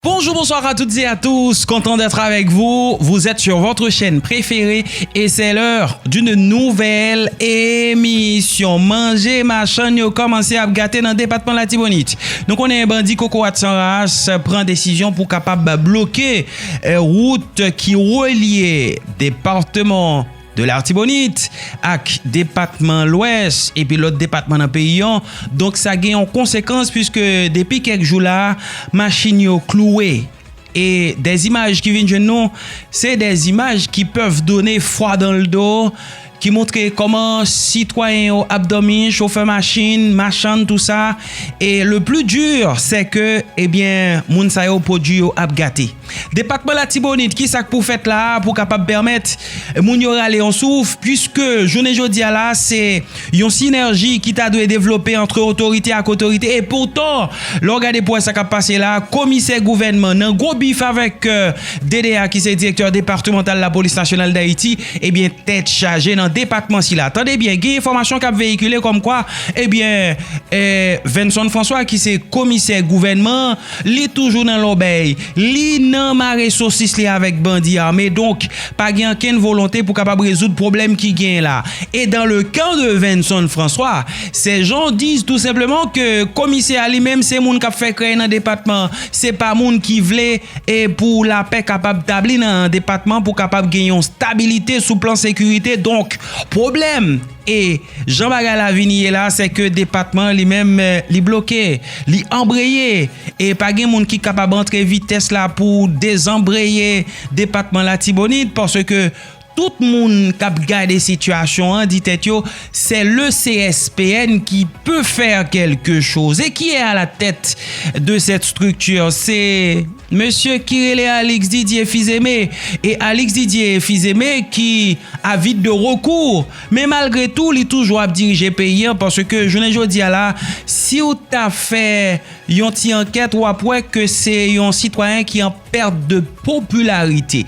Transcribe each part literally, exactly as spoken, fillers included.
Bonjour, bonsoir à toutes et à tous, content d'être avec vous. Vous êtes sur votre chaîne préférée et c'est l'heure d'une nouvelle émission. Manje machann yo kòmanse ap gate nan depatman Latibonit. Nou konnen bandi Kokorat San Ras pran desizyon pou kapab bloke eh, wout ki relye depatman de Latibonit ak depatman Lwès epi lòt depatman nan peyi an. Donk sa gen yon konsekans, puiske depi kèk jou la, machin yo klouwe. E des images ki vin jwenn nou, se des images qui peuvent donner froid dans le dos, ki montre kòman sitwayen yo ap dòmi, chofè machin, machann, tou sa. E le plus dur, c'est que, ebyen, moun sa yo, pwodui yo ap gate. Depatman Latibonit, ki sa k pou fèt la a pou kapab pèmèt moun yo rale yon souf, puiske jounen jodi a la, se yon sinèji ki ta dwe devlope antre otorite ak otorite. E poutan, lè w gade pou wè sa k ap pase la, komisè gouvènman nan gwo bif avèk eh, D D A, ki se direktè depatmantal Lapolis Nasyonal Dayiti, ebyen, tèt chaje nan depatman sila. Tande byen, gen enfòmasyon k ap veyikile kòmkwa, ebyen, eh, Venson François, ki se komisè gouvènman, li toujou nan lòbèy, li nan mare sosis li avèk bandi ame, donk pa gen ankenn volonte pou kapab rezoud pwoblèm ki genyen la. Et dans le cas de Venson François, ces gens disent tout simplement que komisè a li menm se moun k ap fè krèy nan depatman, se pa moun ki vle e pou lapè kapab tabli nan depatman, pou kapab gen yon stabilite sou plan sekirite. Donk, pwoblèm e jan bagay la vin ye la, se ke depatman li menm, eh, li bloke, li anbreye, e pa gen moun ki kapab antre vitès la pou dezanbreye depatman Latibonit, paske tout moun k ap gade sitiyasyon an di tèt yo, c'est le C S P N qui peut faire quelque chose. Et qui est à la tête de cette structure? Se mesye ki rele Alix Didier Fils-Aimé. E Alix Didier Fils-Aimé ki avide de recours. Men malgre tou, li toujou ap dirije peyi an, paske jounen jodi a la, si w ta fè yon ti ankèt, w ap wè ke se yon sitwayen ki an pèt de popilarite.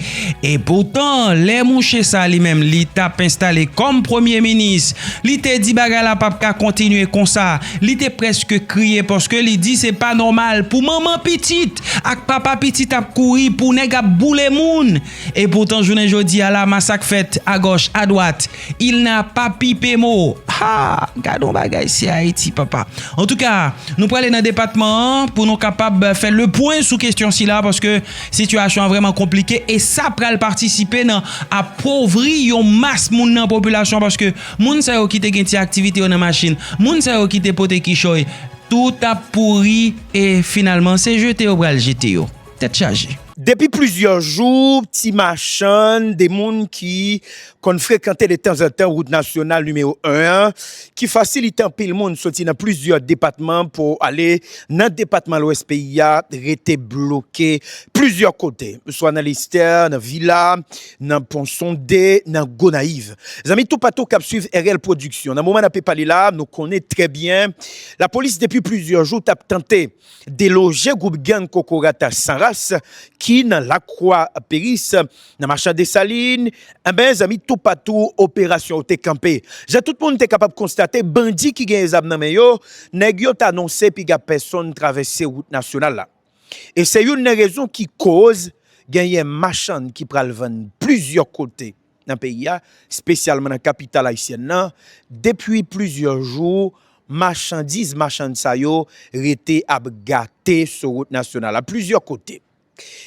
E poutan, lè mouche sa li menm, li t ap enstale kòm premye minis, li te di bagay la p ap ka kontinye konsa. Li te prèske kriye paske li di se pa nòmal pou manman pitit ak papa pitit ap kouri pou nèg ap boule moun. E poutan, jounen jodi a la, masak fèt agòch, adwat. Il n'a pas pipé mot. Ha! Gade yon bagay, se Ayiti, papa. Antouka, nou prale nan depatman an pou nou kapab fè le pwen sou kesyon sila, paske sitiyasyon an vrèman konplike e sa pral patisipe nan apovri yon mas moun nan popilasyon, paske moun sa yo ki te gen ti aktivite yo nan machin, moun sa yo ki te pote kichòy, tout ap pouri e finalman se jete yo pral jete yo. Tèt chaje. Depi plizyè jou, ti machann, de moun ki konn frekante detanzantan wout nasyonal nimewo en an, ki fasilite anpil moun soti nan plizyè depatman pou ale nan depatman Lwès peyi a, rete bloke plizyè kote, swa nan Lestè, nan Vila, nan Pon Sonde, nan Gonayiv. Zanmi toupatou k ap swiv R L Production, nan moman n ape pale la, nou konnen trè byen, lapolis depi plizyè jou t ap tante deloje gwoup gang Kokorat San Ras ki nan Lakwa Peris, nan Machan Desalin, enben, zanmi toupatou, operasyon yo te kanpe. Jan tout moun te kapab konstate, bandi ki gen zam nan men yo, nèg yo t anonse piga pèsonn travèse wout nasyonal la. E se youn nan rezon ki koz genyen machann ki pral vann plizyè kote nan peyi a, espesyalman nan kapital ayisyèn nan. Depi plizyè jou, machandiz machann sa yo rete ap gate sou wout nasyonal la, plizyè kote.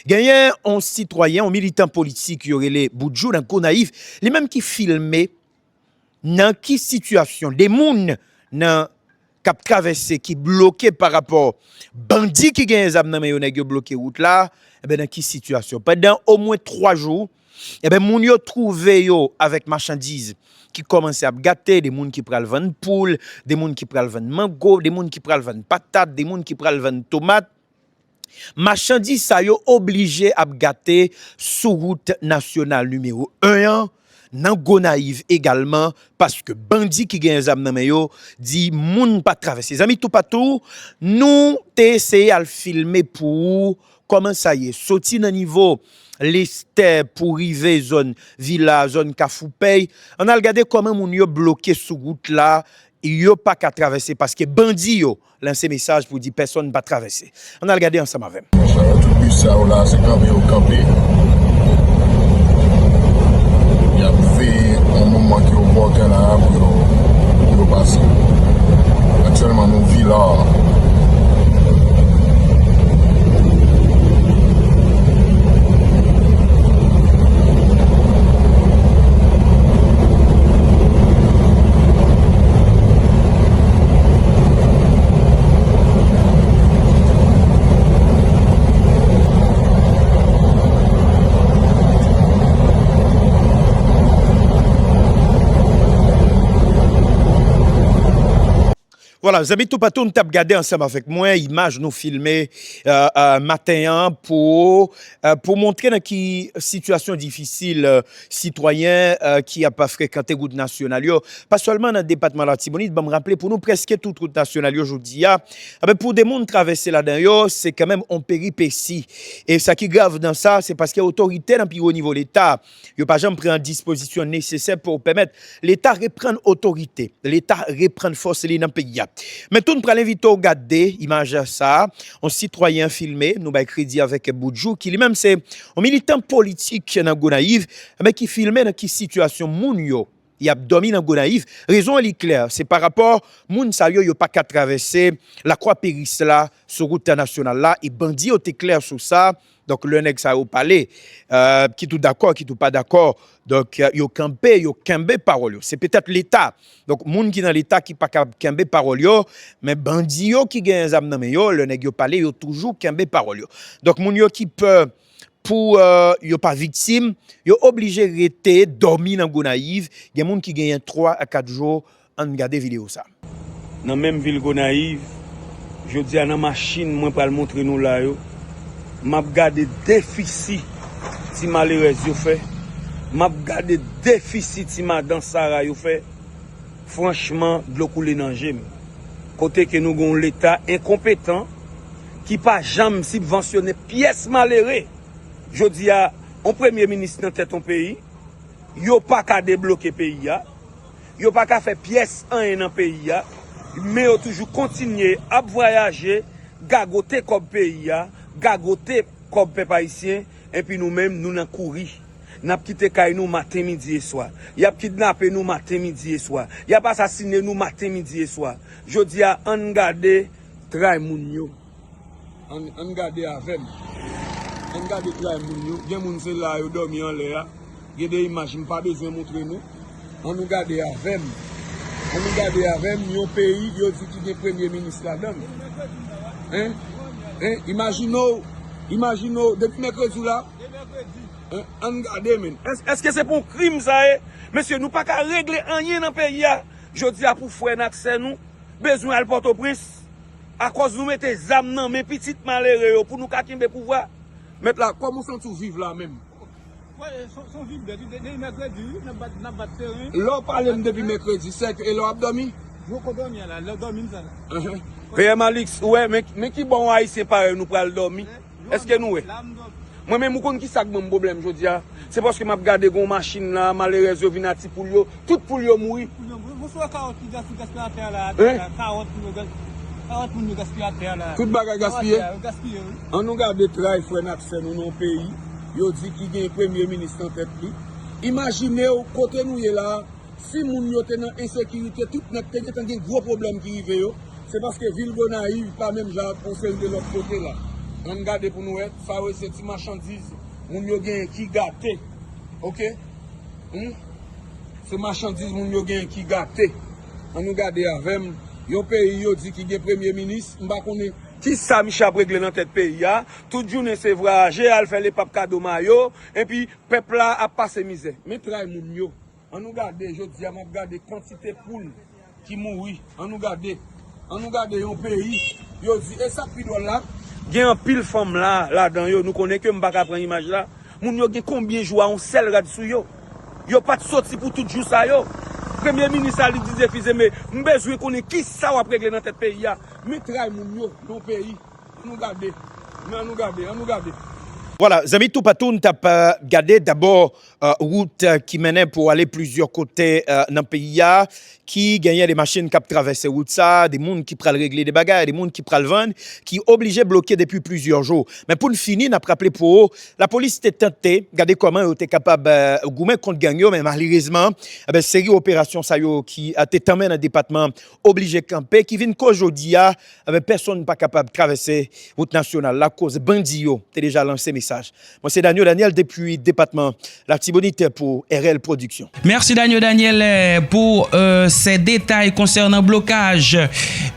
Genyen yon sitwayen, yon militan politik yo rele Boudjou nan Gonayiv, li menm ki filme nan ki sitiyasyon de moun nan k ap travèse, ki bloke pa rapò bandi ki gen zam nan men yo, nèg yo bloke wout la, enben, nan ki sitiyasyon? Pandan omwen twa jou, enben, moun yo twouve yo avèk machandiz ki kòmanse ap gate, de moun ki pral vann poul, de moun ki pral vann mango, de moun ki pral vann patat, de moun ki pral vann tomat. Machandiz sa yo oblije ap gate sou wout nasyonal nimewo en an, nan Gonayiv egalman, paske bandi ki gen zam nan men yo di moun pa travèse. Zanmi toupatou, nou te eseye al filme pou ou kòman sa ye. Soti nan nivo Lestè pou rive zòn Vila, zòn Kafou Pèy, ann al gade kòman moun yo bloke sou wout la, yo pa ka travèse paske bandi yo lanse mesaj pou di pèsonn pa travèse. Ann al gade ansanm avè m. Tout bis sa yo la, se kanpe yo kanpe. Y ap veye yon moman ki opòten la pou yo, pou yo pase. Aktyèlman, nou Vila. Vwala, zanmi toupatou, nou t ap gade ansanm avèk mwen imaj nou filme, euh, euh, maten an pou, euh, pou montre nan ki sitiyasyon difisil, euh, sitwayen, euh, ki ap frekante wout nasyonal yo, pa sèlman nan depatman Latibonit, ban m raple pou nou prèske tout wout nasyonal yo jodi a, enben, pou de moun travèse ladan yo, se kanmenm on peripesi. E sa ki grav nan sa, se paske otorite nan pi wo nivo Leta, yo pa janm pran dispozisyon nesesè pou pèmèt Leta reprann otorite, Leta reprann fòs li nan peyi a. Men tou, n pral envite w gade imaj sa a, yon sitwayen filme, nou bay kredi avèk Boudjou, ki li menm se yon militan politik nan Gonayiv, men ki filme nan ki sitiyasyon moun yo y ap dòmi nan Gonayiv. Rezon an li klè, se pa rapò moun sa yo, yo pa ka travèse Lakwa Peris la sou wout nasyonal la, e bandi yo te klè sou sa. Donk, lè nèg sa yo pale, euh, kit ou dakò, kit ou pa dakò, donk, euh, yo kanpe, yo kenbe pawòl yo. Se petèt Leta. Donk, moun ki nan Leta ki pa ka kenbe pawòl yo, men bandi yo ki genyen zam nan men yo, lè nèg yo pale, yo toujou kenbe pawòl yo. Donk, moun yo ki pè pou, euh, yo pa viktim, yo oblije rete dòmi nan Gonayiv. Gen moun ki genyen twa a kat jou. Ann gade videyo sa. Nan menm vil Gonayiv, jodi a nan machin mwen pral montre nou la yo, m ap gade defisi ti malerèz yo fè, m ap gade defisi ti madan Sara yo fè. Franchman, dlo koule nan je m. Kote ke nou gen yon Leta enkonpetan ki pa janm sibvansyone pyès malere. Jodi a, yon premye minis nan tèt yon peyi, yo pa ka debloke peyi a, yo pa ka fè pyès anyen nan peyi a, men yo toujou kontinye ap vwayaje, gagote kòb peyi a, gagote kòb pèp ayisyen, epi nou menm, nou nan kouri. N ap kite kay nou maten, midi e swa. Y ap kidnape nou maten, midi e swa. Y ap asasine nou maten, midi e swa. Jodi a, ann gade tray moun yo. Ann, ann gade avè m. Ann gade tray moun yo. Gen moun se la yo dòmi anlè a. Gen de imaj m pa bezwen montre nou. Ann nou gade avè m. Ann nou gade avè m yon peyi yo di ki gen premye minis ladan l. Hein? Hein? Imajine w, imajine w, depi mèkredi w la. Hein? Ann gade, men. Èske se pa yon krim sa ye? Mesye, nou pa ka regle anyen nan peyi a. Jodi a pou frè n ak sè nou bezwen al Pòtoprens. Akòz nou mete zam nan men pitit malere yo pou nou ka kenbe pouvwa. Mèt la, kòman w santi w viv la menm? Wè, se, se yon viv bèt, wi, de, depi mèkredi, wi, n ap bat, n ap bat teren. Lè w pale m depi mèkredi, sèke, e lè w ap dòmi? Mwen poko dòmi a la, lè w dòmi m sa la. P M Alix, ou wè, men, men ki bò yon Ayisyen parèy nou pral dòmi? Èske nou wè? Mwen menm, ou konn ki sa k ban m pwoblèm jodi a? Se paske m ap gade gon machin la, malerèz yo vin a ti poul yo, tout poul yo mouri. Poul yo mouri. Ou sou wè kawòt ki gas-, gaspiye atè a la, atè a la, kawòt moun yo gas-, kawòt moun yo gaspiye atè a la. Tout bagay gaspiye? Atè a, yo gaspiye, wi. Ann nou gade tray frè n ak sè nou nan yon peyi, yo di ki gen premye minis nan tèt li. Imajine w kote nou ye la, si moun yo te nan ensekirite, tout nèg te gentan gen gwo pwoblèm ki rive yo. Se paske vil Gonayiv pa menm jan ak yon seri de lòt kote la. Ann gade pou nou wè, sa yo se ti machandiz moun yo genyen ki gate. Oke? Hmm? Se machandiz moun yo genyen ki gate. Ann nou gade avè m. Yon peyi yo di ki gen premye minis, m pa konnen ki sa misye ap regle nan tèt peyi a. Tout jounen se vwayaje, al fè lepap kado mayo, epi pèp la ap pase mizè. Men tray moun yo. Ann nou gade, jodi a m ap gade kantite poul ki mouri. Ann nou gade. Ann nou gade yon peyi, yo di, e sa k pi dwòl la, gen anpil fanm la, ladan yo, nou konnen ke m pa ka pran imaj la. Moun yo gen konbyen jou a yon sèl rad sou yo? Yo pa t soti pou tout jou sa yo. Premye minis la, li dize fize, men m bezwen konnen ki sa w ap regle nan tèt peyi a. Men tray moun yo nan yon peyi. Ann nou gade. Men ann nou gade, ann nou gade. Vwala, zanmi, toupatou n t ap, euh, gade dabò, euh, wout, euh, ki mennen pou ale plizyè kote, euh, nan peyi a, ki genyen de machin k ap travèse wout sa, de moun ki pral regle de bagay, de moun ki pral vann, ki oblije bloke depi plizyè jou. Men pou n fini, n ap raple pou ou, lapolis te tante gade kòman yo te kapab, euh, goumen kont gang yo, men malerezman, eh ben, seri operasyon sa yo ki, euh, te tanmen nan depatman oblije kanpe, ki vin koz jodi a, eh ben, pèsonn pa kapab travèse wout nasyonal la, koz bandi yo te deja lanse mesaj. Mwen se Daniel Daniel depi depatman Latibonit pou R L Production. Mèsi Daniel Daniel, eh, pou, eh, se detay konsènan blokaj,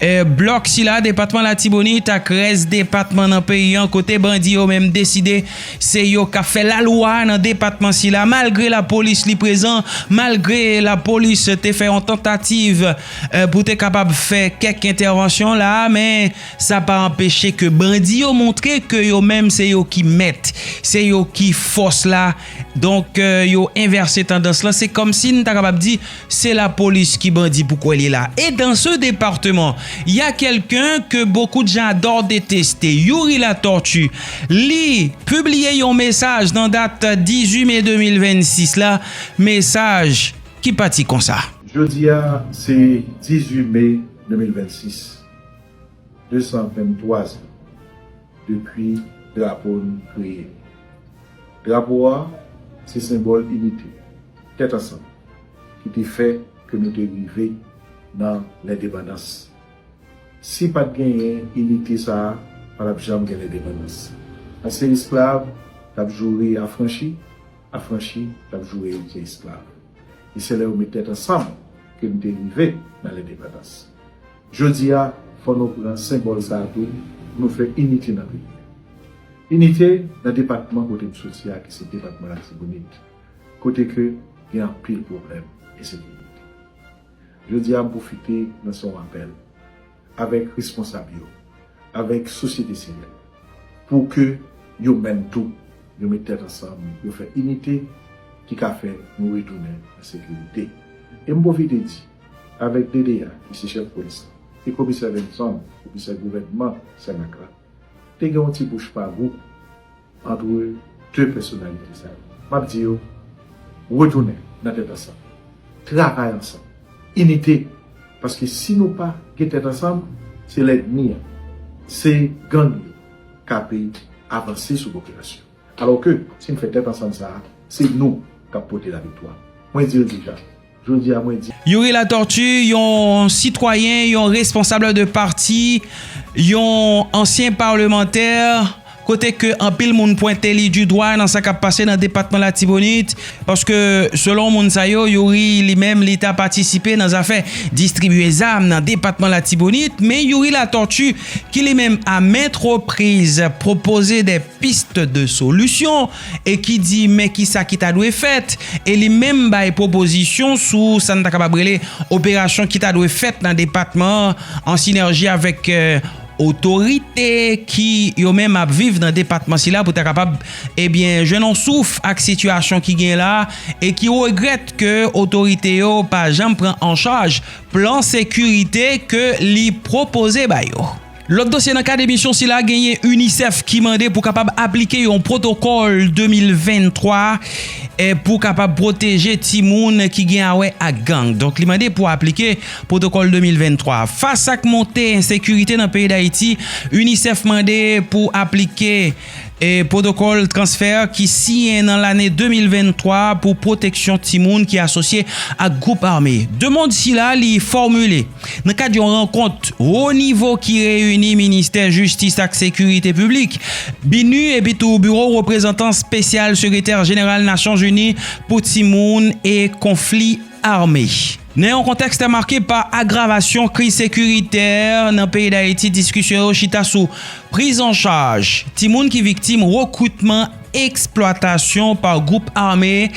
eh, blòk sila depatman Latibonit ak rès depatman nan peyi an, kote bandi yo menm deside se yo k ap fè lalwa nan depatman sila, malgre lapolis li prezan, malgre lapolis te fè yon tantativ, eh, pou te kapab fè kèk entèvansyon la, men sa pa anpeche ke bandi yo montre ke yo menm se yo ki mèt, se yo ki fòs la. Donk, eh, yo envèse tandans lan. Se kòmsi n ta kapab di se lapolis ki bandi pou kwè li la. Et dans ce département, il y a quelqu'un que beaucoup de gens adorent détester, Youri Latortue. Li pibliye yon mesaj nan dat dizuit me de mil vennsis la, mesaj ki pati konsa. Jodi a, se dizuit me de mil vennsis, de san venntwa zan depi drapo n kreye. Drapo a, se senbòl inite, tèt ansanm, ki te fè ke nou te rive nan lendepandans. Si pa t genyen inite sa a, pa t ap janm gen lendepandans. Ansyen esklav t ap joure afranchi, afranchi t ap joure ansyen esklav. E se lè yo met tèt ansanm ke n te rive nan lendepandans. Jodi a, fò nou pran senbòl sa a tou pou nou fè inite nan peyi a. Inite nan depatman kote m soti a, ki se depatman Latibonit, kote ke gen anpil pwoblèm ensekirite. Jodi a, m pwofite lanse yon apèl avèk responsab yo, avèk sosyete sivil, pou ke yo menm tou, yo met tèt ansanm, yo fè inite ki ka fè nou retounen nan sekirite. E m pwofite di, avèk D D A, ki se chèf polis la, e komisè Venson, komisè gouvènman Sènak la, te gen yon ti bouch pagou ant de pèsonalite sa yo. M ap di yo, retounen nan tèt ansanm. Travay ansanm. Inite. Paske si nou pa gen tèt ansanm, se lènmi an, se gang yo k ape avanse sou popilasyon. Alò ke, si n fè tèt ansanm sa a, se nou k ap pote laviktwa. Mwen di l deja. Jodi a, mwen di. Youri Latortue, yon sitwayen, yon responsab de pati, yon ansyen palemantè, kote ke anpil moun pwente li di dwa nan sa k ap pase nan depatman Latibonit, paske selon moun sa yo, Youri li menm, li ta patisipe nan zafè distribye zam nan depatman Latibonit, men Youri Latortue, ki li menm a maintes reprises pwopoze de piste de solution e ki di men kisa ki ta dwe fèt, e li menm bay pwopozisyon sou sa n ta kapab rele operasyon ki ta dwe fèt nan depatman an, an sinèji avèk, eh, otorite ki yo menm ap viv nan depatman sila pou ta kapab, ebyen, jwenn yon souf ak sitiyasyon ki gen la e ki regrèt ke otorite yo pa janm pran an chaj plan sekirite ke li pwopoze ba yo. Lòt dosye nan kad emisyon sila, genyen UNICEF ki mande pou kapab aplike yon pwotokòl de mil venntwa, eh, pou kapab pwoteje timoun ki gen a wè ak gang. Donk, li mande pou aplike pwotokòl de mil venntwa. Fas ak monte ensekirite nan peyi Dayiti, UNICEF mande pou aplike e pwotokòl transfè ki siyen nan lane de mil venntwa pou pwoteksyon timoun ki asosye ak gwoup ame. Demann sila li fòmile nan kad yon rankont wo nivo ki reyini Ministè Jistis ak Sekirite Piblik, BINUH, epi tou Biwo Reprezantan Espesyal Sekretè Jeneral Nasyonzini pou Timoun e Konfli Ame. Nan yon kontèks make pa agravasyon kriz sekiritè nan peyi Dayiti, diskisyon yo chita sou priz an chaj timoun ki viktim rekritman, eksplwatasyon pa gwoup ame.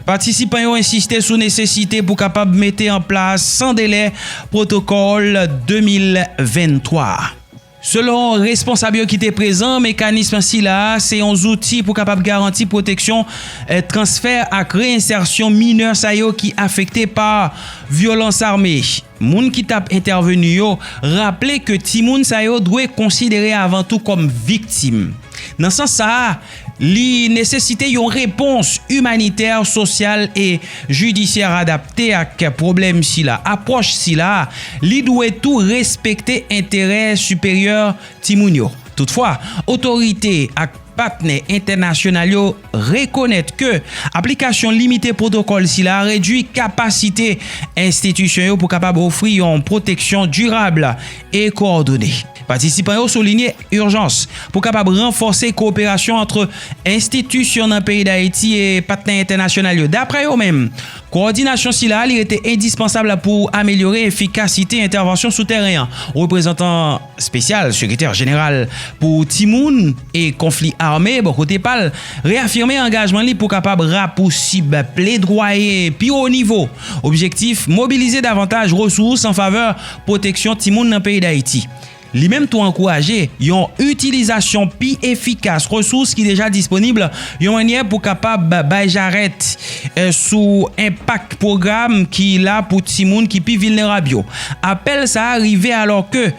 Patisipan yo ensiste sou nesesite pou kapab mete an plas san delè pwotokòl de mil venntwa. Selon responsab yo ki te prezan, mekanism sila se yon zouti pou kapab garanti pwoteksyon, eh, transfè ak reyensèsyon minè sa yo ki afekte pa vyolans ame. Moun ki t ap entèveni yo raple ke timoun sa yo dwe konsidere avan tou kòm viktim. Nan sans sa a, li nesesite yon repons imanitè, sosyal e jidisyè adapte ak pwoblèm sila. Apwòch sila, li dwe tou respekte enterè siperyè timoun yo. Toutfwa, otorite ak patnè entènasyonal yo rekonèt ke aplikasyon limite pwotokòl sila redui kapasite enstitisyon yo pou kapab ofri yon pwoteksyon dirab e kowòdone. Patisipan yo soulinye ijans pou kapab ranfòse kowoperasyon ant enstitisyon nan peyi Dayiti e patnè entènasyonal yo. Dapre yo menm, kowòdinasyon sila li rete endispansab pou amelyore efikasite entèvansyon sou teren an. Reprezantan espesyal sekretè jeneral pou timoun e konfli ame, bò kote pa l, reyafime angajman li pou kapab rapousib pledwaye pi wo nivo. Objektif, mobilize davantaj resous an favè pwoteksyon timoun nan peyi Dayiti. Li menm tou ankouraje yon itilizasyon pi efikas resous ki deja disponib, yon mannyè pou kapab bay jarèt eh, sou enpak pwogram ki la pou timoun ki pi vilnerab yo. Apèl sa a rive alò ke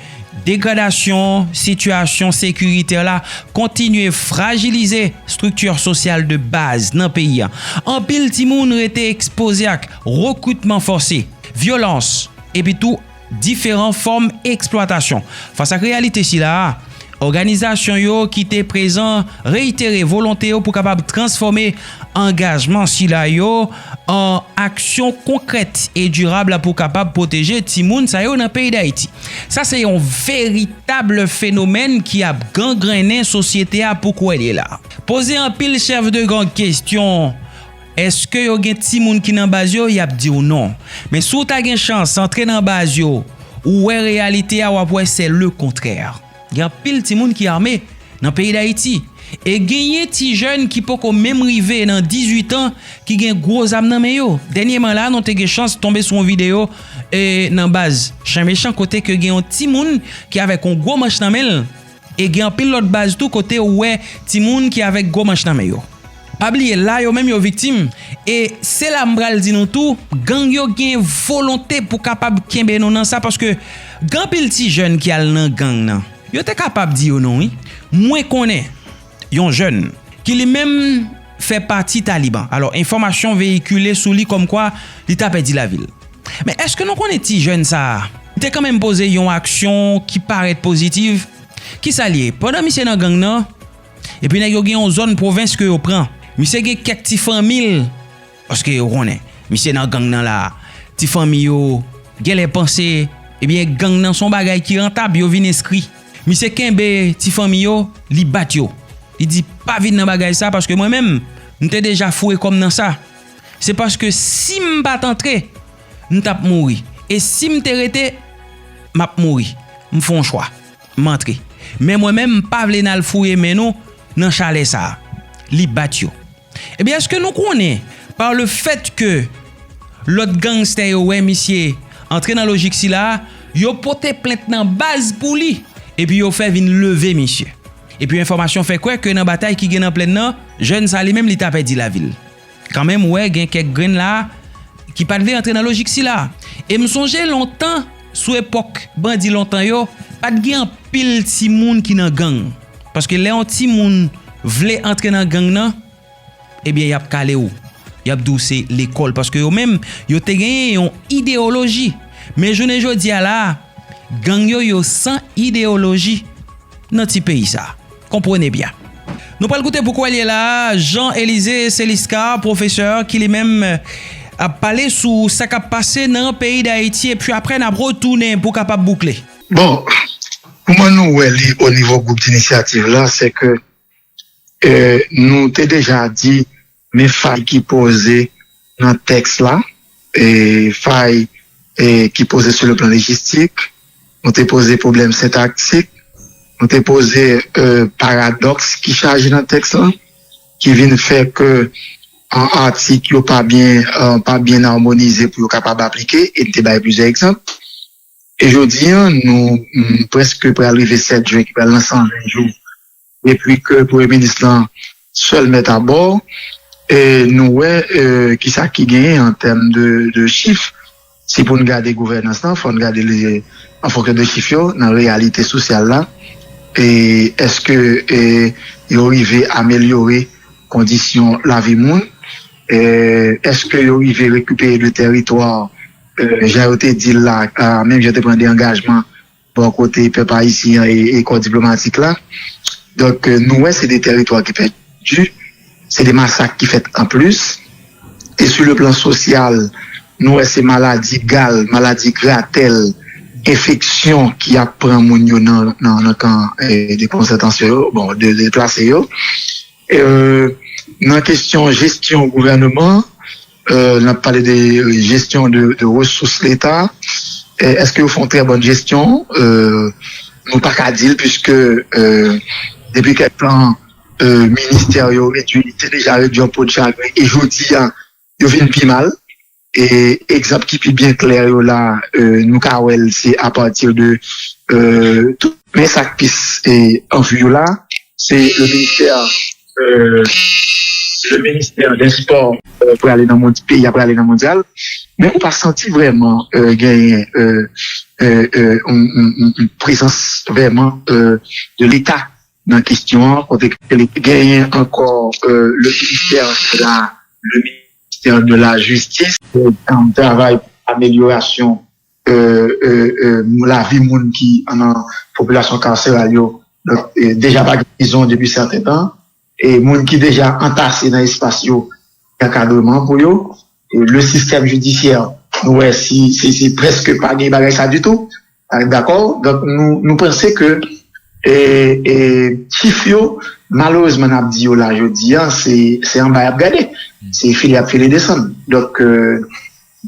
degradasyon sitiyasyon sekiritè la kontinye frajilize estrikti sosyal de baz nan peyi a. Anpil timoun rete ekspoze ak rekritman fòse, vyolans, epi tou diferan fòm eksplwatasyon. Fas ak reyalite sila a, òganizasyon yo ki te prezan reitere volonte yo pou kapab transfòme angajman sila yo an aksyon konkrèt e dirab pou kapab pwoteje timoun sa yo nan peyi Dayiti. Sa se yon veritab fenomèn ki ap gangrennen sosyete a pou kwè l ye la. Poze anpil chèf de gang kesyon, èske yo gen timoun ki nan baz yo? Y ap di w non. Men si w ta gen chans antre nan baz yo, ou wè reyalite a, w ap wè se le kontrè. Gen anpil timoun ki ame nan peyi Dayiti. E genyen ti jèn ki poko menm rive nan dizuit an ki gen gwo zam nan men yo. Dènyèman la, nou te gen chans tonbe sou yon videyo e, nan baz Chen Mechan kote ke gen yon timoun ki avèk yon gwo manch nan men l. E gen anpil lòt baz tou kote ou wè timoun ki avèk gwo manch nan men yo. Pa bliye, la yo menm yo viktim. E se la m pral di nou tou, gang yo gen volonte pou kapab kenbe nou nan sa, paske gen anpil ti jèn ki al nan gang nan. Yo te kapab di yo non, wi. Mwen konnen yon jèn ki li menm fè pati Taliban. Alò, enfòmasyon veyikile sou li kòmkwa li ta pèdi lavi l. Men èske nou konnen ti jèn sa a? Li te kanmenm poze yon aksyon ki parèt pozitiv. Kisa l ye? Pandan misye nan gang nan, epi nèg yo gen yon zòn pwovens ke yo pran. Misye gen kèk ti fanmi l, paske yo konnen, misye nan gang nan la, ti fanmi yo genlè panse, ebyen, gang nan se yon bagay ki rantab, yo vin enskri. Misye kenbe ti fanmi yo, li bat yo. Li di, pa vin nan bagay sa, paske mwen menm, m te deja foure kò m nan sa. Se paske si m pa t antre, m t ap mouri. E si m te rete, m ap mouri. M fè yon chwa. M antre. Men mwen menm, m pa vle n al foure men nou nan chalè sa a. Li bat yo. Ebyen, èske nou konnen, pa le fèt ke lòt gangstè yo wè misye antre nan lojik sila a, yo pote plent nan baz pou li, epi yo fè vin leve misye. Epi enfòmasyon fè kwè ke nan batay ki gen nan plèn nan, jèn sa li menm li ta pèdi lavi l. Kanmenm, ou wè, gen kèk grenn la ki pa t vle antre nan lojik sila. E m sonje lontan, sou epòk bandi lontan yo, pa t gen anpil timoun ki nan gang. Paske lè yon timoun vle antre nan gang nan, ebyen, y ap kale w. Y ap di w se lekòl. Paske yo menm, yo te genyen yon ideyoloji. Men jounen jodi a la, gang yo, yo san ideyoloji nan ti peyi sa. Konprann byen. Nou pral koute pou kwè l ye la a, Jean Élisée Céliscar, pwofesè ki li menm ap pale sou sa k ap pase nan peyi Dayiti, epi apre n ap retounen pou kapab boukle. Bon, kòman nou wè li o nivo gwoup di inisyativ la, se ke eh, nou te deja di, men fay ki poze nan tèks la, eh, fay eh, ki poze sou le plan lejistik, nou te poze pwoblèm sentaktik, nou te poze eh, paradòks ki chaje nan tèks la, ki vin fè ke an atik yo pa byen eh, pa byen amonize pou yo kapab aplike, e n te bay plizyè egzanp. E jodi a, nou mm, prèske pral rive sèt jen, ki pral nan san ven jou depi ke premye minis lan sèl mèt abò. E nou wè eh, kisa ki genyen an tèm de, de chif. Si pou n gade gouvènans lan, fò n gade li an fonksyon de chif yo, nan reyalite sosyal la, E èske e, yo rive amelyore kondisyon lavi moun? E èske yo rive rekipere de teritwa, e, jan yo te di l la, a, menm jan te pran de angajman bò kote pèp ayisyen an e, e kò diplomatik la? Donk, e, nou wè se de teritwa ki pèdi, se de masak ki fèt anplis. E sou le plan sosyal, nou wè se maladi gal, maladi gratèl, enfeksyon ki ap pran moun yo nan, nan, nan kan e, de konsètasyon yo, bon, de deplase yo. E, nan kesyon jesyon gouvèneman, e, n ap pale de jesyon de, de resous Leta. E, èske yo fè yon trè bòn jesyon? E, nou pa ka di l, piske e, depi kèk tan, e, ministè yo redwi, te deja redwi an po de chagren, e jodi a, yo vin pi mal. E egzanp ki pi byen klè yo la, e, nou ka wè l, se apati de e, tout. Men sa k plis e, an vi yo la, se le ministè, e, le ministè dè spò, e, prale nan mond, peyi a prale nan mondyal. Men ou pa santi vrèman e, genyen e, e, e, yon, yon, yon, yon prezans vrèman e, de Leta nan kesyon an, kote ke li genyen ankò e, le ministè de la, le ministè de la jistis, e, travay pou amelyorasyon e, e, e, lavi moun ki nan popilasyon karseral yo, donk, e, deja pa gen prizon depi sèten tan, e moun ki deja antase nan espas yo, gen ankadreman pou yo. E, le sistèm jidisyè, nou wè si, si, si prèske pa gen bagay sa ditou. A, dakò? Donk, nou, nou panse ke e, e, chif yo, malerezman, n ap di yo la jodi a, se, se anba y ap gade. Se file y ap file desann. Donk, e,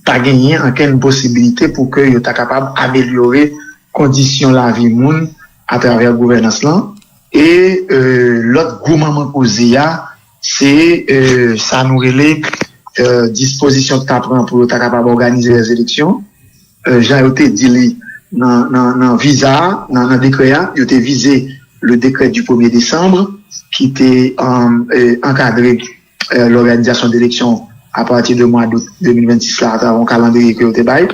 pa genyen ankenn posibilite pou ke yo ta kapab amelyore kondisyon lavi moun atravè gouvènans lan. E e, lòt gwo manman koze a, se e, sa nou rele e, dispozisyon k ta pran pou yo ta kapab òganize lè eleksyon. E, jan yo te di li nan, nan, nan viza a, nan, nan dekrè a, yo te vize le décret du premier décembre ki te e, e, ankadre e, lòganizasyon de eleksyon apati de mwa dout de mil vennsis la atravè yon kalandriye ke yo te bay.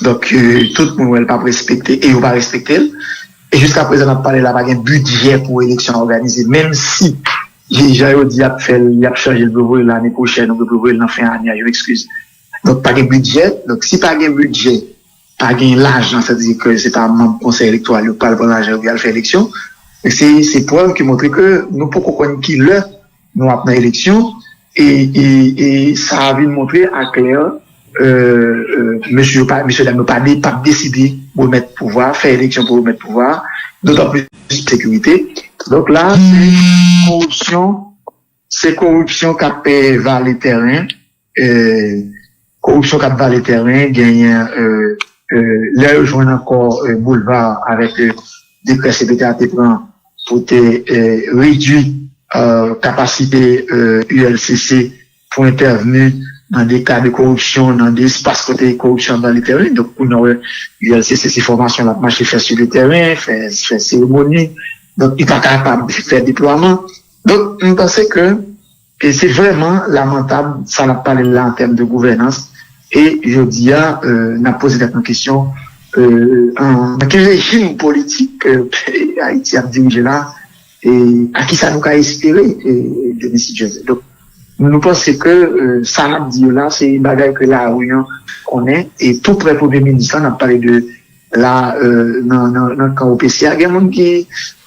Donk, e, tout moun wè l p ap respekte e yo pa respekte l. E jiska prezan n ap pale la, pa gen bidjè pou eleksyon an òganize. Menm si, jan yo di y ap fè l, y ap chanje l, yo voye l ane pwochèn, oubyen yo voye l nan fen ane a, yo ekskize. Donk, pa gen bidjè. Donk, si pa gen bidjè, pa gen lajan, sa di ke se pa manm konsèy elektoral yo k pral pran lajan yo pou y al fè eleksyon. Se, se prèv ki montre ke nou poko konn ki lè nou ap nan eleksyon, e, e, e sa a vin montre aklè, e, e, mesye yo pa, mesye dam yo pa de, p ap deside remèt pouvwa, fè eleksyon pou remèt pouvwa, dotan plis sekirite. Donk la, se koripsyon, se koripsyon k ap, e, vale tèren, e, koripsyon k ap vale tèren, genyen, e, e, lè yo jwenn ankò, e, boulva avèk, e, dekrè C P T a te pran pou te, e, redwi, e, kapasite, e, U L C C pou entèvni nan de ka de koripsyon, nan de espas kote koripsyon ap vale tèren. Donk, kounye a, wè, U L C C, se fòmasyon l ap mache fè sou le tèren, fè, fè seremoni. Donk, li pa kapab fè deplwaman. Donk, m panse ke E se vrèman lamantab, sa n ap pale la an tèm de gouvènans. E jodi a, e, n ap poze tèt nou kesyon, e, an, nan ki rejim politik, e, Ayiti ap dirije la, e a ki sa nou ka espere, e, de Misyè Joseph. Donk, nou panse ke, e, sa n ap di yo la, se bagay ke lari an konnen, e tou prè premye minis la, n ap pale de la, e, nan, nan, nan kan O P C a, gen moun ki,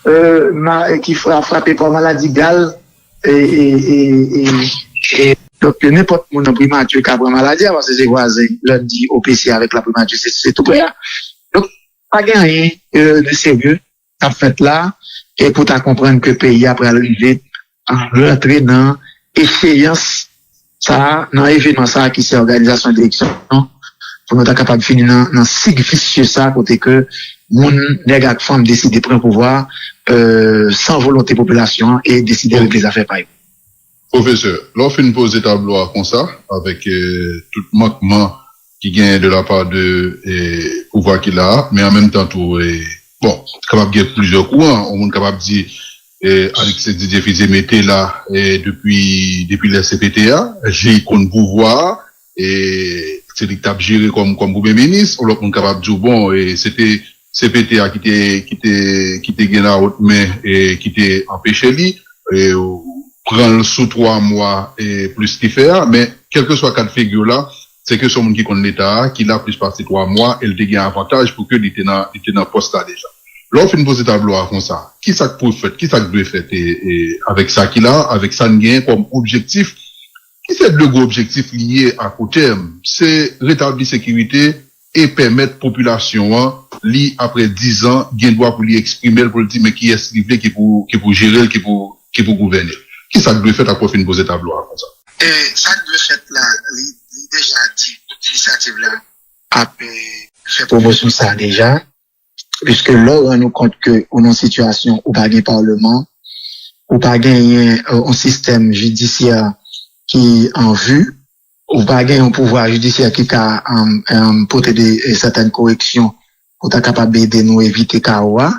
e, ma, ki fra-, frape pa maladi gal, e, e, e, e, e, donk, nenpòt moun nan primati ka pran maladi a, paske se vwazen, lè n di O P C avèk la primati, se, se tou prè a. Donk, pa gen anyen, e, de serye k ap fèt la, e pou ta konprann ke peyi a pral rive rantre nan echeyans sa a, nan evenman sa a ki se òganizasyon eleksyon, pou nou ta kapab fini nan, nan sik visye sa a kote ke moun, nèg ak fanm deside pran pouvwa, e, san volonte popilasyon an e deside regle zafè pa yo. Pwofesè, lè w fin poze tablo a konsa, avèk, e, tout mankman ki genyen de la pa de, e, pouvwa ki la a, men an menm tan tou, e, bon, kapab gen plizyè kouran. Yon moun kapab di, e, Alix Didier Fils-Aimé te la, e, depi, depi lè C P T a, J konn pouvwa a, e, se li ki t ap jere kòm, kòm premye minis. Yon lòt moun kapab di w, bon, e, se te C P T a ki te, ki te, ki te gen lawòt men e ki te anpeche li, e, pran l sou twa mwa e plis li fè a, men kèlkeswa ka t figi w la, se ke se yon moun ki konn Leta a, ki la plis pase twa mwa, e l te gen avantaj pou ke li te nan, li te nan pòs la deja. Lè w fin poze tablo a konsa, ki sa k pou fèt, ki sa k dwe fèt e, e avèk sa ki la, avèk sa n genyen kòm objektif, ki se de gwo objektif li ye a kou tèm, se retabli sekirite e pèmèt popilasyon an, li, apre diz an, gen dwa pou li eksprime l, pou l di men kiyès li vle ki pou, ki pou jere l, ki pou, ki pou gouvène. Ki sa k dwe fèt apre w fin poze tablo a konsa? E sa k dwe fèt la, li, li deja di, tout inisyativ la ap e, fè pwomosyon sa deja. Piske lè w rann ou kont ke ou nan sitiyasyon ou pa gen palman, ou pa genyen yon sistèm jidisyè ki an vi, ou pa gen yon pouvwa jidisyè ki ka um, um, pote de sètèn koreksyon pou ta kapab ede nou evite kawo a.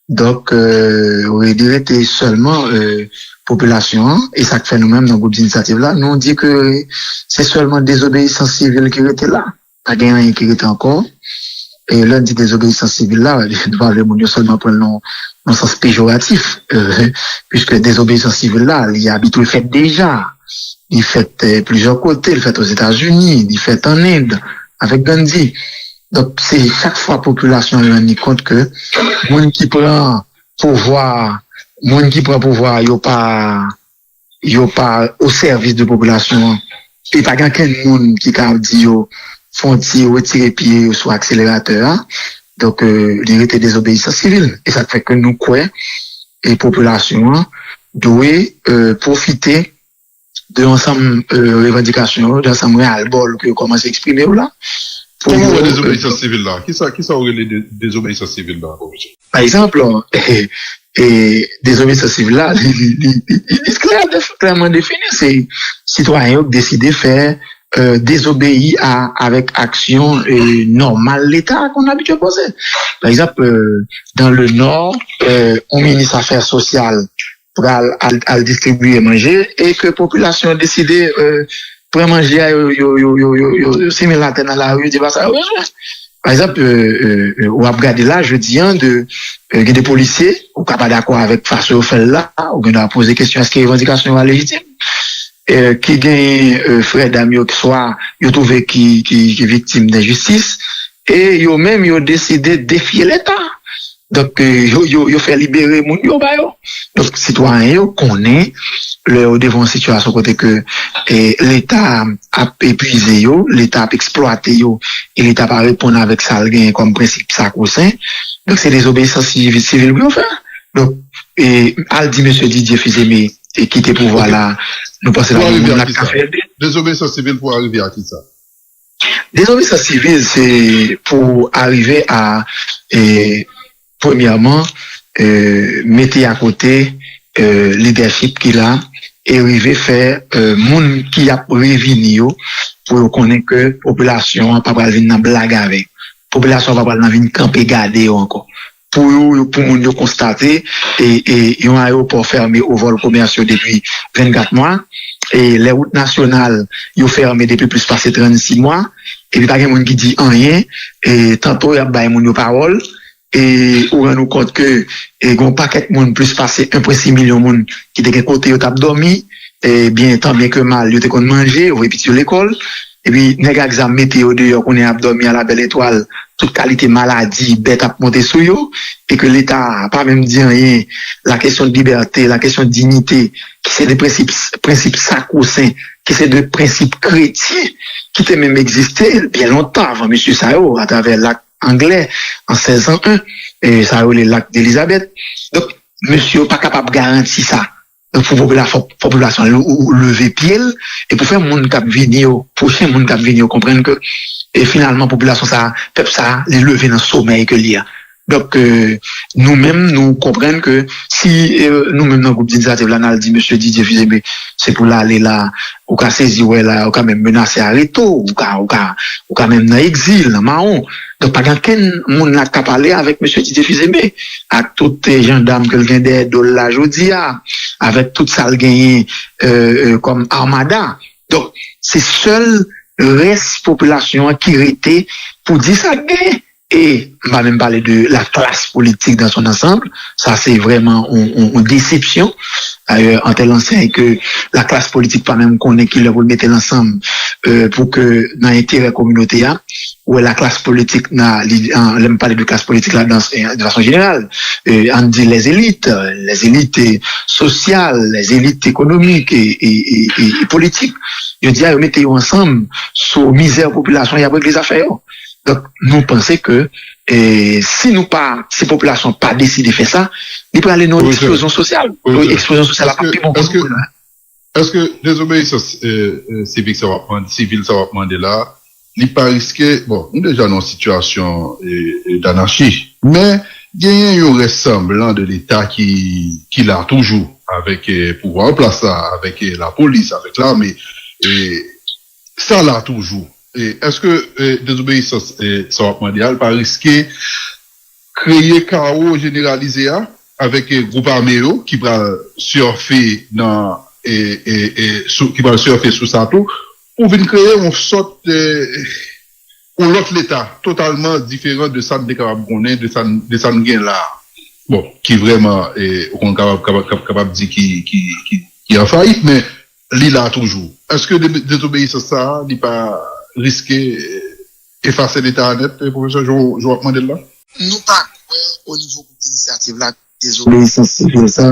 Donk, euh, li rete sèlman euh, popilasyon an, e sa k fè nou menm nan gwoup inisyativ la, nou di ke se sèlman dezobeyisans sivil ki rete la. Pa gen anyen ki rete ankò. E lè n di dezobeyisans sivil la, nou pa vle moun yo sèlman pran l nan nan sans pejoratif, euh, piske dezobeyisans sivil la, li abitye fèt deja. Li fèt euh, plizyè kote, li fèt Ozetazini, li fèt an End, avèk Gandhi. Donk, se chak fwa popilasyon an rann li kont ke moun ki pran pouvwa, moun ki pran pouvwa, yo pa yo pa o sèvis de popilasyon an. E pa gen ankenn moun ki ka ap di yo fè yon ti retire pye yo sou akseleratè a. Donk, euh, li rete dezobeyisans sivil. E sa k fè ke nou kwè e popilasyon an dwe euh, pwofite de ansanm euh, revandikasyon yo, de ansanm ralbòl ke yo kòmanse eksprime yo la. Kòman w wè dezobeyisans sivil la? Kisa, kisa w rele de, dezobeyisans sivil la, pwofesè? Pa egzanp, e, e, dezobeyisans sivil la, li, li, li, li, li klè, def- klèman defini. Se sitwayen yo k deside fè euh, dezobeyi a, avèk aksyon euh, nòmal Leta a konn abitye poze. Pa egzanp, euh, dans le Nord, euh, yon minis afè sosyal pral al, al distribiye manje e ke popilasyon deside euh, pran manje a, yo, yo, yo, yo, yo, yo, yo simen l atè nan lari, yo di pa sa yo bezwen. Pa egzanp, euh, euh, euh, w ap gade la, jodi an, de, euh, gen de polisye, ou ka pa dakò avèk fason yo fè l la, ou gen dwa poze kesyon, èske revandikasyon yo a lejitim? Euh, ki gen euh, frè dam yo, ki swa yo twouve ki, ki, ki viktim denjistis, e yo menm, yo deside defye Leta. Donk, euh, yo, yo, yo fè libere moun yo ba yo. Donk, sitwayen yo konnen, lè yo devan yon sitiyasyon kote ke eh, Leta ap epuize yo, Leta ap eksplwate yo, e Leta pa reponn avèk sa l genyen kòm prensip sakwosen, donk se dezobeyisans sivil, sivil pou yo fè. Donk, e, al di mesye Didier Fils-Aimé e kite pouvwa la, nou panse l ap gen moun la k ka fè l de. Dezobeyisans sivil pou arive a kisa? Dezobeyisans sivil, se pou arive a, e, premyèman, e, mete akote e, lidèchip ki la e rive fè e, moun ki ap revini yo pou yo konnen ke popilasyon an pa pral vin nan blag avè yo. Popilasyon an pa pral nan vin kanpe gade yo ankò. Pou yo, pou moun yo konstate e, e yon ayewopò fèmen o vòl komèsyal depi vennkat mwa, e lè wout nasyonal yo fèmen depi plis pase trannsis mwa, epi pa gen moun ki di anyen, e tanto y ap bay moun yo pawòl, e ou rann ou kont ke e gen yon pakèt moun, plis pase en pwen sis milyon moun ki te gen kote yo t ap dòmi, ebyen, tan byen ke mal, yo te konn manje, yo voye pitit yo lekòl, epi nèg ak zam mete yo deyò, kounye a y ap dòmi a la bèl etwal, tout kalite maladi, bèt ap monte sou yo, e ke Leta a pa menm di anyen, la kesyon de libète, la kesyon de diyite, ki se de prensip, prensip sakwosen, ki se de prensip kretyen, ki te menm egziste byen lontan avan mesye sa yo, atravè lak anglè an sèz san en, e sa yo rele Lak Delizabèt. Donk, mesye yo pa kapab garanti sa. Donk, pou popilasyon, fò, fò popilasyon an leve pye l, e pou fè moun k ap vini yo, pwochen moun k ap vini yo konprann ke, e finalman, popilasyon sa, pèp sa, li leve nan somèy ke li a. Donk, e, nou menm, nou konprann ke si e, nou menm nan gwoup inisyativ la, n al di mesye Didier Fils-Aimé, se pou l ale la, ou ka sezi wè la, ou ka menm menase areto, ou ka, ou ka, ou ka menm nan egzil, nan mawon. Donk, pa gen ankenn moun la k ka pale avèk mesye Didier Fils-Aimé, ak tout e, jandam ke l gen dèyè do l la jodi a, avèk tout sa l genyen e, e, kòm armada. Donk, se sèl rès popilasyon an ki rete pou di sa k genyen. E m pa menm pale de la klas politik dans son ansanm. Sa se vrèman yon, yon, yon desepsyon. Dayè, antre l ansanm ke la klas politik pa menm konnen ki lè pou l mete l ansanm, euh, pou ke nan enterè kominote a, ou wè la klas politik nan, li, an, lè m pale de klas politik la dans, de fason jeneral, euh, ann di les élites, les élites, euh, sociales, les élites économiques et, et, et, et, et politiques. Yo di a, yo mete yo ansanm sou mizè popilasyon, y ap regle zafè yo. Donk, nou panse ke, eh, si nou pa, si popilasyon pa deside fè sa, li prale nan yon eksplozyon sosyal. Eksplozyon sosyal la pa pi bon pou nou. Èske dezobeyisans sivik sa w ap mande, sivil sa w ap mande la, li pa riske, bon, nou deja nan yon sitiyasyon danachi, men genyen yon rès sanblan de Leta ki, ki la toujou, avèk pouvwa an plas la, avèk lapolis, avèk lame. Sa la toujou. Èske dezobeyisans sa w ap mande a, l pa riske kreye kawo jeneralize a avèk gwoup ame yo ki pral sèfe nan, sou, ki pral sèfe sou sa tou, pou vin kreye yon sòt, yon lòt Leta totalman diferan de sa n te kapab konnen, de sa n, de sa n gen la a. Bon, ki vrèman, ou konn kapab, kapab, kapab, kapab di ki, ki, ki, ki an fayit, men li la toujou. Èske de, dezobeyisans sa a, li pa riske efase Leta a nèt, pwofesè, jan w ap mande l la? Nou pa kwè o nivo gwoup inisiyativ la, dezobeyisans sivil sa,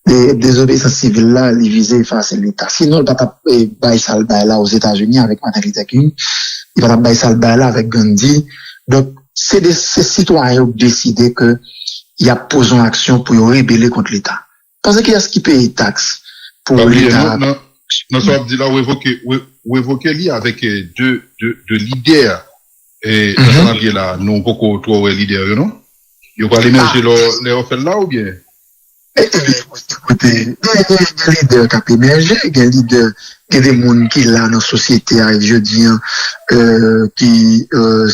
dezobeyisans sivil la, li vize efase Leta. Sinon, li pa t ap bay sa l bay la Ozetazini avèk Martin Luther King. Li pa t ap bay sa l bay la avèk Gandhi. Donk, se de, se sitwayen yo k deside ke y ap poze yon aksyon pou yo rebele kont Leta. Panse kiyès ki peye taks pou Leta? Nan sa w ap di la, w evoke, w evoke li avèk de, de, de lidè. E nan sa n ap ye la, nou poko twò wè lidè yo, non? Yo pral emèje lè, lè yo fè l la, oubyen? Kote, gen, gen, gen lidè k ap emèje, gen lidè, gen de moun ki la nan sosyete a jodi an, ki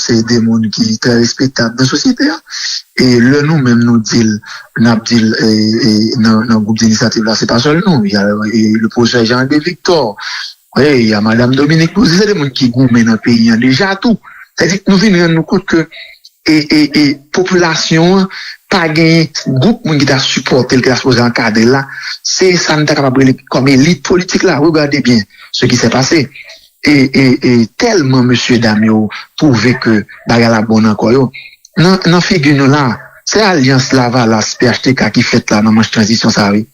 se de moun ki trè respektab nan sosyete a. E lè nou menm nou di l, n ap di l nan, nan gwoup de inisyativ la, se pa sèl nou. Y a le pwofesè Jean André Victor, wi, y a madanm Dominique Bouzy, se de moun ki goumen nan peyi an deja tou. Sètadi nou vin rann nou kont ke e, e, e popilasyon an pa gen gwoup moun ki ta sipòte l, ki ta sipoze ankadre l la. Se sa n ta kapab rele kòm elit politik la. Regardez bien ce qui s'est passé. E, e, e tèlman mesye dam yo twouve ke bagay la bon nan kò yo. Nan, nan figi nou la, se alyans Lavalas P H T K ki fèt la nan manch tranzisyon sa, wi.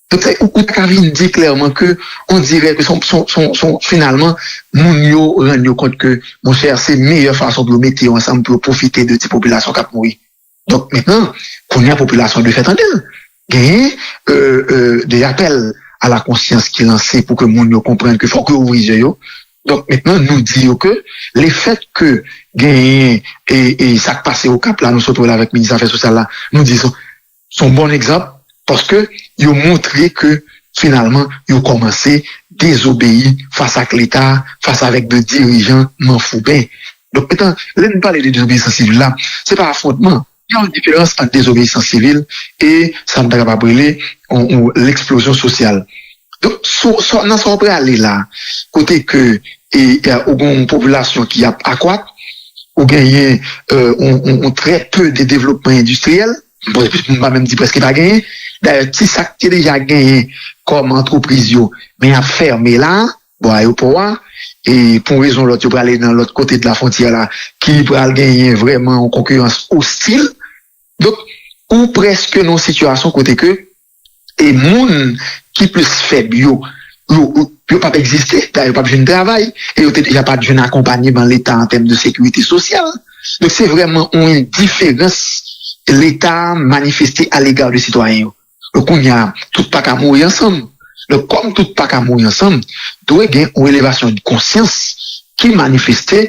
Donk, ou, ou ta ka vin di klèman ke, on dirè ke son, son, son, son, finalman, moun yo rann yo kont ke, monchè, se meyè fason pou yo mete yo ansanm pou yo pwofite de ti popilasyon k ap mouri. Donk, mentnan, kounye a, popilasyon dwe fè tande l. Genyen de apèl a la konsyans ki lanse pou ke moun yo konprann ke fòk yo ouvri zye yo. Donk, mentnan, nou di yo ke lefèt ke genyen e, e sa k pase Okap la, nou sot wè l avèk minis afè sosyal la, nou di se yon bon egzanp, paske yo montre ke finalman yo kòmanse dezobeyi fas ak Leta, fas avèk de dirijan manfouben. Donk, etan, lè n pale de dezobeyisans sivil la, se pa afwontman. Gen yon diferans ant dezobeyisans sivil e sa n ta kapab rele yon, yon, leksplozyon sosyal. Donk, sou, sou, nan sa w prale la, kote ke e, e, ou gen yon popilasyon ki ap akwat, ou genyen yon, yon, yon trè pe de devlopman endistriyèl, m pa menm di prèske pa genyen. Dayè, ti sa k te deja genyen kòm antrepriz yo, men y ap fèmen la, bò ayewopò a, e pou yon rezon lòt, yo prale nan lòt kote de la fwontyè la, ki pral genyen vrèman yon konkirans ostil. Donk, ou prèske nan yon sitiyasyon kote ke e moun ki plis fèb yo, yo, yo p ap egziste, dayè yo p ap jwenn travay, e yo te deja pa t jwenn akonpanyeman Leta an tèm de sekirite sosyal. Donk, se vrèman yon endiferans Leta a manifeste alega de sitwayen yo. Donk, kounye a, tout pa ka mouri ansanm. Donk, kòm tout pa ka mouri ansanm, dwe gen yon elevasyon de konsyans ki manifeste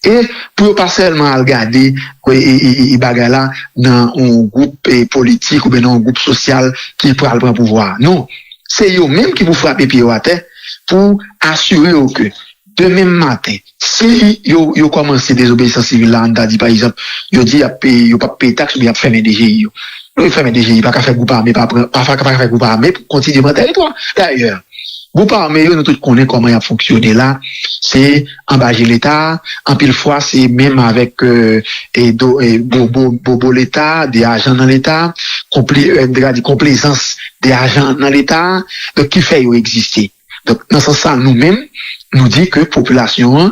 e pou yo pa sèlman al gade e, e, e, e bagay la nan yon gwoup e, politik oubyen nan yon gwoup sosyal ki pral pran pouvwa a. Non, se yo menm ki pou frape pye yo atè pou asire yo ke demen maten, si yo, yo kòmanse dezobeyisans sivil la, ann ta di, pa egzanp, yo di y ap peye, yo p ap peye taks oubyen y ap fèmen D G I yo. Non, yo fèmen D G I, pa ka fè gwoup ame, pa pran, pa, pa ka fè gwoup ame pou kontinye pran tèritwa. Dayè, Gwoup ame yo, nou tout konnen kòman y ap fonksyone la. Se anba je Leta, anpil fwa se menm avèk e, e, do, e, bobo, bobo Leta, de ajan nan Leta, konple, e, m te ka di konplezans de ajan nan Leta, donk ki fè yo egziste. Donk, nan sans sa, nou menm, nou di ke popilasyon an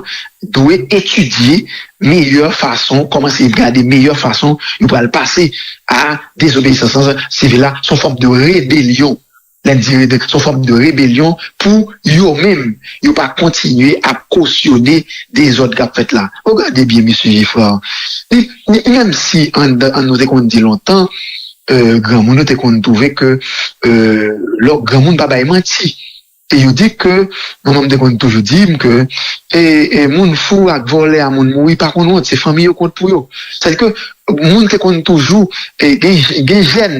dwe etidye meyè fason, kòmanse gade meyè fason yo pral pase a dezobeyisans sivil la, se yon fòm de rebelyon. Lè n di rebe- se yon fòm de rebelyon pou yo menm, yo pa kontinye ap kosyone dezòd k ap fèt la. Ou gade byen, mesye Jefra. Li, li, menm si an, an nou te konn di lontan, e, granmoun yo te konn twouve ke e, lò granmoun pa bay manti. E yo di ke, manman m te konn toujou di m ke e, e, moun fou ak vòlè a moun mouri pa konn wont, se fanmi yo k wont pou yo. Sètadi ke moun te konn toujou e, gen, gen jèn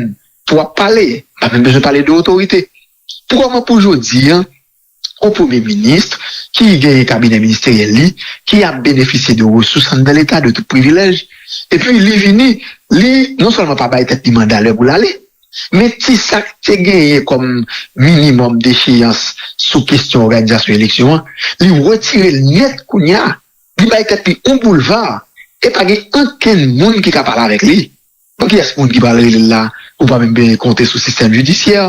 pou w ap pale, pa menm bezwen pale de otorite. Pou kòman pou jodi a, yon premye minis ki genyen kabinè ministeryèl li, ki ap benefisye de resous anndan Leta, de tout privilèj, epi li vini, li non sèlman pa bay tèt li manda lè pou l ale, men ti sa k te genyen kòm minimòm decheyans sou kesyon òganizasyon eleksyon an, li retire l nèt kounye a. Li bay tèt li yon boulva e pa gen okenn moun ki ka pale avèk li. Bon, kiyès moun ki pral rele l la pou pa menm konte sou sistèm jidisyè?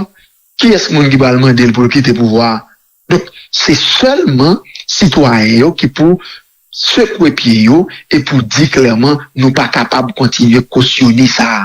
Kiyès moun ki pral mande l pou l kite pouvwa a? Donk, se sèlman sitwayen yo ki pou sekwe pye yo e pou di klèman nou pa kapab kontinye kosyone sa a.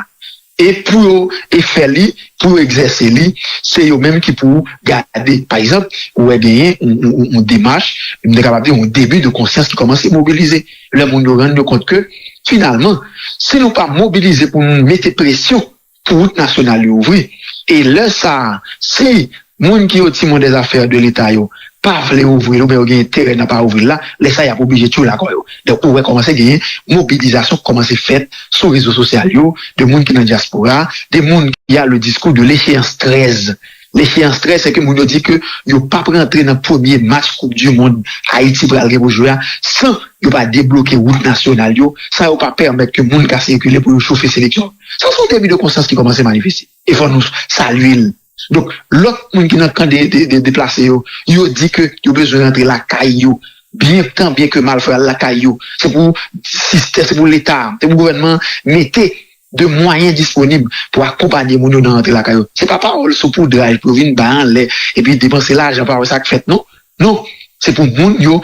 E pou yo e fè li, pou yo egzèse li, se yo menm ki pou gade. Pa egzanp, ou wè genyen yon, yon, yon, yon demach, m te kapab di yon debi de konsyans ki kòmanse mobilize. Lè moun yo rann yo kont ke, finalman, si nou pa mobilize pou nou mete presyon pou wout nasyonal yo ouvri, e lè sa a, si moun ki yo timoun dèzafè de Leta yo pa vle ouvri l oubyen yo gen enterè nan pa ouvri l la, lè sa a y ap oblije tyoul akò yo. Donk, ou wè kòmanse genyen mobilizasyon k kòmanse fèt sou rezo sosyal yo, de moun ki nan dyaspora, de moun ki a le diskou de l'échéance treize. L'échéance treize, se ke moun yo di ke yo p ap rantre nan premye match Koup di Mond Ayiti pral gen pou jwe a san yo pa debloke wout nasyonal yo, san yo pa pèmèt ke moun ka sikile pou yo chofe seleksyon. Sa se yon debi de konsyans ki kòmanse manifeste. E fò nou salye l. Donk, lòt moun ki nan kan de, de, de deplase yo, yo di ke yo bezwen rantre lakay yo. Byen tan, byen ke mal fè al lakay yo. Se pou sistè-, se pou Leta, se pou gouvènman mete de mwayen disponib pou akonpanye moun yo nan rantre lakay yo. Se pa pawòl sou poudraj pou yo vin bay anlè epi depanse lajan pa wè sa k fèt, non. Non, se pou moun yo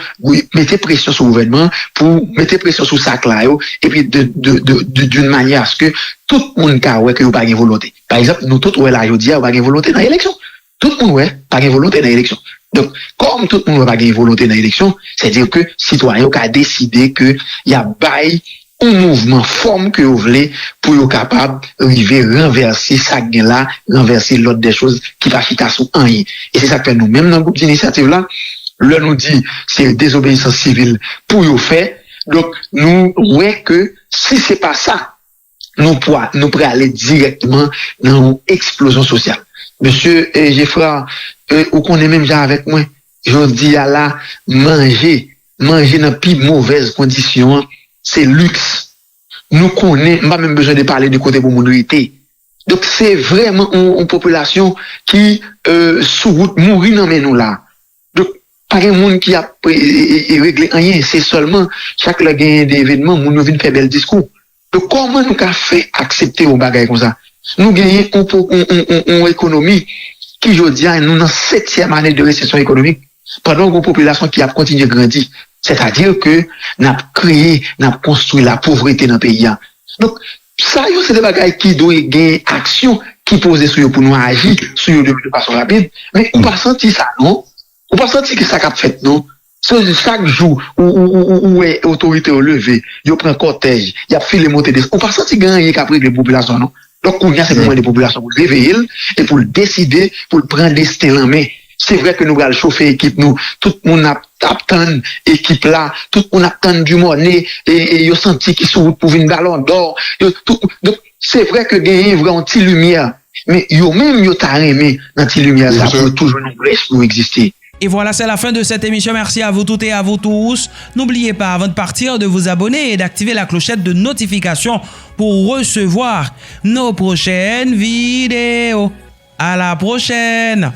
mete presyon sou gouvènman, pou mete presyon sou sak la yo, epi de, de, de, de, d'une manière à ce que tout moun ka wè ke yo pa gen volonte. Pa egzanp, nou tout wè la jodi a, yo pa gen volonte nan eleksyon. Tout moun wè, pa gen volonte nan eleksyon. Donk, kòm tout moun wè pa gen volonte nan eleksyon, sètadi ke sitwayen yo ka deside ke y ap bay yon mouvman fòm ke yo vle pou yo kapab rive ranvèse sa k gen la, ranvèse lòd dè choz ki pa chita sou anyen. E se sa k fè nou menm nan gwoup di inisyativ la, lè nou di se dezobeyisans sivil pou yo fè, donk nou wè ke si se pa sa, nou pwa, nou prale dirèkteman nan yon eksplozyon sosyal. Mesye e, Jefra, e, ou konnen menm jan avèk mwen, jodi a la, manje, manje nan pi movèz kondisyon an, se liks. Nou konnen, m pa menm bezwen de pale de kote pou moun rete. Donk, se vrèman yon, yon popilasyon ki e, sou wout mouri nan men nou la. Donk, pa gen moun ki ap e, e, e, regle anyen. Se sèlman chak lè genyen de evènman, moun yo vin fè bèl diskou. Donk, kòman nou ka fè aksepte yon bagay konsa? Nou genyen yon, po- yon, yon, yon, yon ekonomi ki, jodi a, nou nan setyèm ane de resesyon ekonomik, pandan yon popilasyon ki ap kontinye grandi. Sètadi ke n ap kreye, n ap konstwi lapovrete nan peyi a. Donk, sa yo se de bagay ki dwe gen aksyon ki poze sou yo pou nou aji sou yo de, de fason rapid. Men ou pa santi sa, non? Ou pa santi ke sa k ap fèt, non? Se chak jou ou, ou, ou, ou, ou wè otorite yo leve, yo pran kòtèj, y ap file monte desann. Ou pa santi gen anyen k ap regle pou popilasyon, non? Donk, kounye a, se pou mande popilasyon pou l reveye l e pou l deside, pou l pran desten l an men. Se vre ke nou pral chofe ekip nou. Tout moun ap, ap tann ekip la. Tout moun ap tann Dumornay. E, e yo santi ki sou wout pou vin Balon dò. Yo, tout, donk, se vre ke genyen vre yon ti limyè. Men yo menm, yo ta renmen nan ti limyè sa pou yo toujou nan brèch pou yo egziste. Et voilà, c'est la fin de cette émission. Merci à vous toutes et à vous tous. N'oubliez pas, avant de partir, de vous abonner et d'activer la clochette de notification pour recevoir nos prochaines vidéos. À la prochaine!